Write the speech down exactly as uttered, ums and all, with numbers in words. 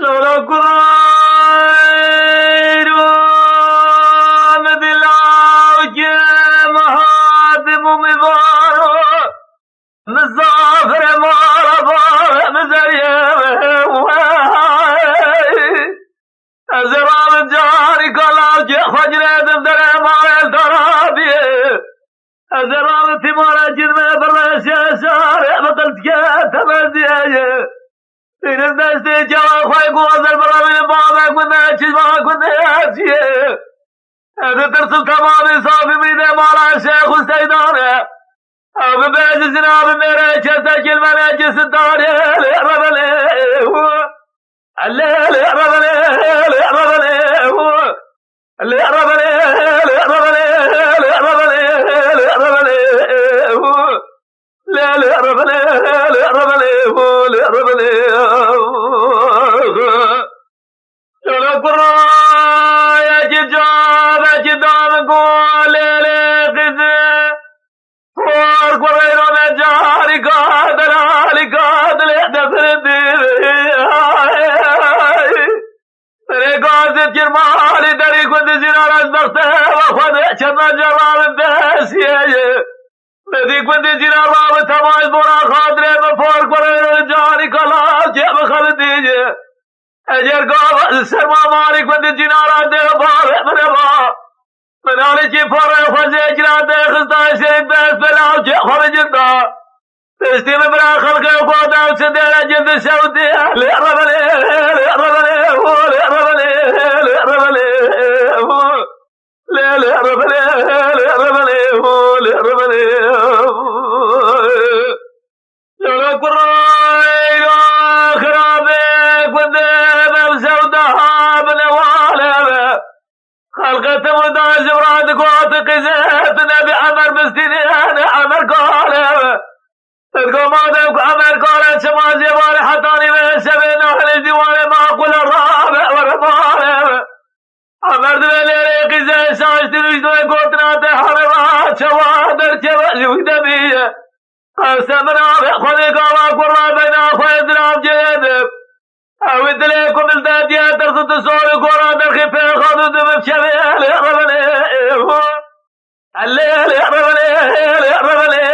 Sara kurayro me dilaw ke mehadim û mivaro misafirê mala bare mizeriyê wey. Ez ê rabim carî kalaw ke xwe girêdim derê malê darabiyê. Ez ê rabim tîmara cînmê birêşê şarê bi qiltike temeziyê. Pîriz destê çawa xwe ku ez ê birevînim bavek min ne çizma ku ne çiyê. Ez ditirsim temamê safî mînê mala şêx û seydan e. Ew bi bêjî zina bi mêrê kesekî li venekî sitarê lê revelê. Lê lê revelê, lê revelê. Lê revelê, lê revelê, lê revelê, lê revelê. Lê lê revelê, lê revelê, lê revelê. Şöyle kurayekî cavekî dam ku lê lê qîzê. Por kureyro me carî kadil alî kadilê defirdi. Rê gazê kirmalî derî gundî jîna ez bexte ve xwe de çema cevabim besiyê. Medî gundî jîna rabi temaş bora xatirê min por kureyro carî kala ke bixebitî. Eger gava li ser mamarî gundî cînara dê barê min e ba. Min alîkî parê xwe jê kira dê xista şerî dest belav kê xwe bicinda. Piştî min bira xelqê xwe da û çi dêre cil di şew dê. Lê revelê, lê revelê, hû, lê revelê, lê revelê, hû. Lê, lê, revelê, lê, revelê, hû, lê, revelê, hû. Lê, lê, kurayê xirabê, gundê me bi zewda binewale be. Xelqê tim û da ji vira digot, qîzê tu nebî Emer bistînê, ne Emer kale be. Digo madem ku Emer kale, çima jê bare hetanî be, şevê nahilê dîwarê maqûle rabe, were male be. Emer divê lêrê qîzê şaş dirûj divê gotina te herêva çawa derkeve ji wî de bîye. Qewse min avê xwedê gava kurva beyna xwe zirav cêdim. Ew ê dilê ku min de diye tirs û tisor û gora derxî pêxan û dibim çevê lê revelê. Lê lê revelê, lê revelê,